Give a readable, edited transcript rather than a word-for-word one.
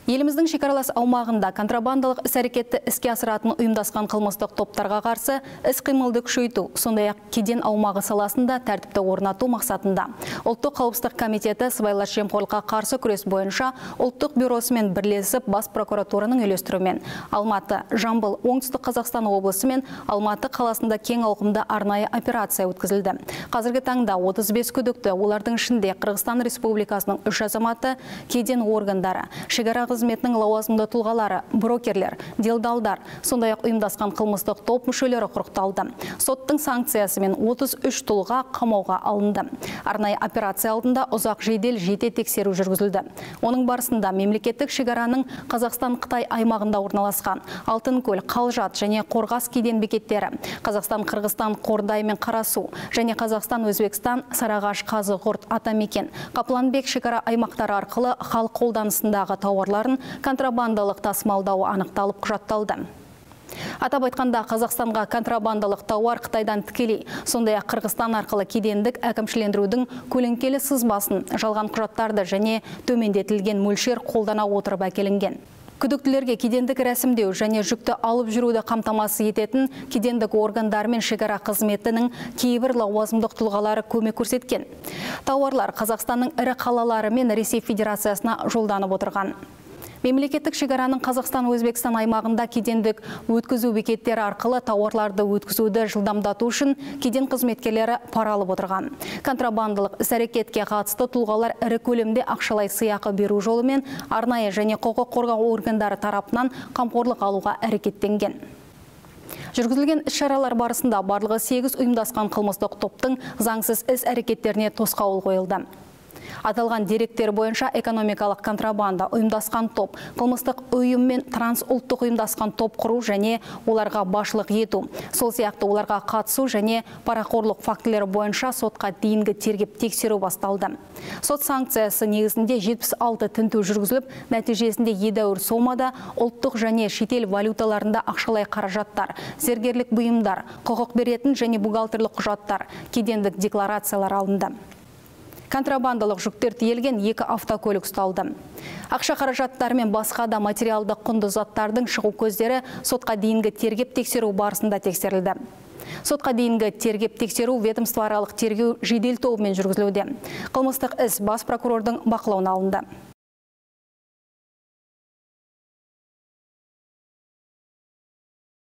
Еліміздің шекаралас аумағында контрабандалық іс-әрекетті іске асыратын ұйымдасқан қылмыстық топтарға қарсы іс-қимылды күшейту, сондай-ақ кеден аумағы саласында тәртіпті орнату мақсатында Ұлттық қауіпсіздік комитеті сыбайлас жемқорлыққа қарсы күрес бойынша ұлттық бюросымен бірлесіп бас прокуратураның үйлестіруімен Алматы, Жамбыл, Оңтүстік Қазақстан облысы мен Алматы қаласында кең ауқымды арнайы операция өткізілді. Қазіргі таңда 35 күдікті, олардың ішінде Қырғызстан Республикасының 3 азаматы, кеден органдары, шекара қызметінің лауазымды тұлғалары, брокерлер, делдалдар, сондай-ақ ұйымдасқан қылмыстық топ мүшелері құрықталды. Соттың санкциясымен 33 тұлға қамауға алынды. Арнайы операция алдында ұзақ жедел жете тексеру жүргізілді. Оның барысында мемлекеттік шекараның Қазақстан-Қытай аймағында орналасқан Алтынкөл, Қалжат және Қорғас кеден бекеттері, Қазақстан-Қырғызстан Қордай мен Қарасу және Қазақстан-Өзбекстан Сарыағаш, Қазығұрт, Атамекен, Қапланбек шекара аймақтары арқылы халық қолданысындағы тауарлар контрабандалық тасымалдауы анықталып құжатталды. Атап айтқанда, Қазақстанға контрабандалық тауар Қытайдан тікелей, сондай-ақ Қырғызстан арқылы кедендік әкімшілендірудің көлеңкелі сызбасын, жалған құжаттарды және төмендетілген мөлшер қолдана отырып әкелінген. Күдіктілерге кедендік рәсімдеу және жүкті алып жүруді қамтамасыз ететін кедендік органдар мен шекара қызметінің кейбір лауазымдық тұлғалары көмек көрсеткен. Тауарлар Қазақстанның ірі қалалары мен Ресей Федерациясына жолданып отырған. Мемлекеттік шекараның Қазақстан-Өзбекстан аймағында кедендік өткізу бекеттері арқылы тауарларды өткізуді жылдамдату үшін кеден қызметкерлері пара алып отырған. Контрабандалық іс-әрекетке қатысты тұлғалар ірі көлемде ақшалай сыйақы беру жолымен арнайы және құқық қорғау органдары тарапынан қамқорлық алуға әрекеттенген. Жүргізілген іс-шаралар барысында барлығы 8 ұйымдасқан қылмыстық топтың заңсыз іс-әрекеттеріне тосқауыл қойылды. Аталған деректер бойынша экономикалық контрабанда, ұйымдасқан топ, қылмыстық ұйым мен трансұлттық ұйымдасқан топ құру және оларға басшылық ету, сол сияқты оларға қатысу және парақорлық фактілері бойынша сотқа дейінгі тергеп тексеру басталды. Сот санкциясы негізінде 76 тінту жүргізіліп, нәтижесінде едәуір сомада ұлттық және шетел валюталарында ақшалай қаражаттар, зергерлік бұйымдар, құқық беретін және бухгалтерлік құжаттар, кедендік декларациялар алынды. Контрабандалық жүктер тиелген 2 автокөлік ұсталды. Ақша қаражаттары мен басқа да материалдық құнды заттардың шығу көздері сотқа дейінгі тергеп тексеру барысында тексерілді. Сотқа дейінгі тергеп тексеру ведомствоаралық тергеу жедел тобымен жүргізілуде. Қылмыстық іс бас прокурордың бақылауына алынды.